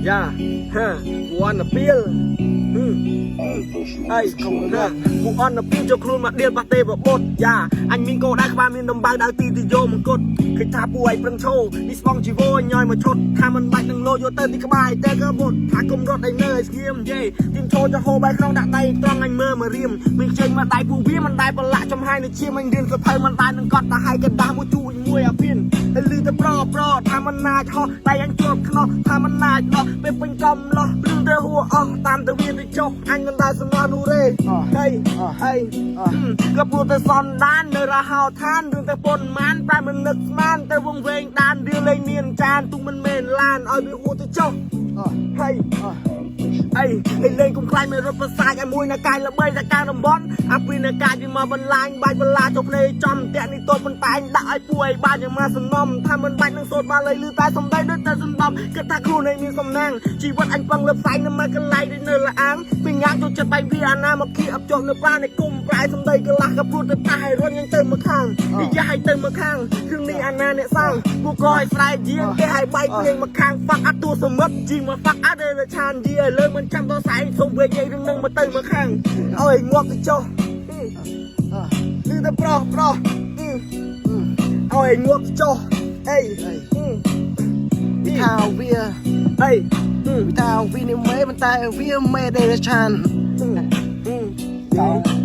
យ៉ាហាវណ្ណពីលហឹមអីហាពួកអនពីលចូលខ្លួនមកដៀលប៉ះទេវបុត្រយ៉ាអញមានកោដែរក្បាលមានដំបៅដៅទីទីយោមង្គតឃើញថាពួកឯងប្រឹងឈោនេះស្បង់ជីវរញយមកឈុតថាមិនបាច់នឹងលោយកទៅទីក្បែរតែក៏បុតថាគុំរត់ឯនៅឲ្យស្ងៀមយេទីមឈោចហូបែក្នុងដាក់ដៃត្រង់អញមើលមករៀមមានចេញមកដៃពួកវាមិនដែរប្រឡាក់ចំហាយនៅជាមអញរៀនសភៅមិនដែរនឹងកត់ទៅហើយកដាស់មួយជួយមួយអាភៀនហើយលឺទៅប្រប្រថាមិនណាចហោះដៃអញជាប់ខ្នោះថាមិនណាចដោះពេលពេញកំឡោះព្រឺទៅហួអស់តាមទៅវាទៅចុះអញមិនដែរសំណោះនោះទេហេហេក៏ព្រោះទៅសនដាននៅរហោឋានរឿងទៅប៉ុនម៉ានប្រែមិននឹកស្មានទៅវងវែងដានរៀលលេងមានចានទុំមិនមែនឡានឲ្យវាហួទៅចុះហេអីហេលេងគុំខ្លាញ់មិនរត់ប្រសាចឲ្យមួយនៅកាយល្បីតែកាយតំបន់អាពីនៅកាយវាមកបន្លាញបាច់បន្លាចុះភ្នែកចំតាក់នេះតូចប៉ុន្តែដាក់ឲ្យពួកឯងបានយ៉ាងមកសំណំថាមិនបាច់នឹងសូត្របាលីឬតែសំដីដូចតែសំដំគិតថាខ្លួនឯងមានសំណាងជីវិតអញពឹងលើផ្សែងនៅមកកន្លែងដូចនៅលាងពីងាងចូលចិត្តបែកវាអាណាមកគៀអបជាប់នៅប្រានៃគុំប្រែសំដីកន្លះក៏ព្រួតទៅប៉ះឲ្យរុញអញទៅមកខាងនិយាយឲ្យទៅមកខាងគ្រឿងនេះអាណាអ្នកសាងពួកក៏ឲ្យស្រែកយាងគេឲ្យបែកភ្លេងមកខាងហ្វាក់អត់ទួសមិទ្ធជីមកហ្វាក់អត់ទេឆានយាឲ្យលើមិនចាំដល់ស្អែកសុំវេកយាយរឿងនឹងមកទៅមកខាងឲ្យងាប់ទៅចុះលឺតែប្រុសប្រុសឲ្យងាប់ទៅចុះអី ថាវា អី ថាវានេះមេប៉ុន្តែវាមេដេរឆាន យ៉ា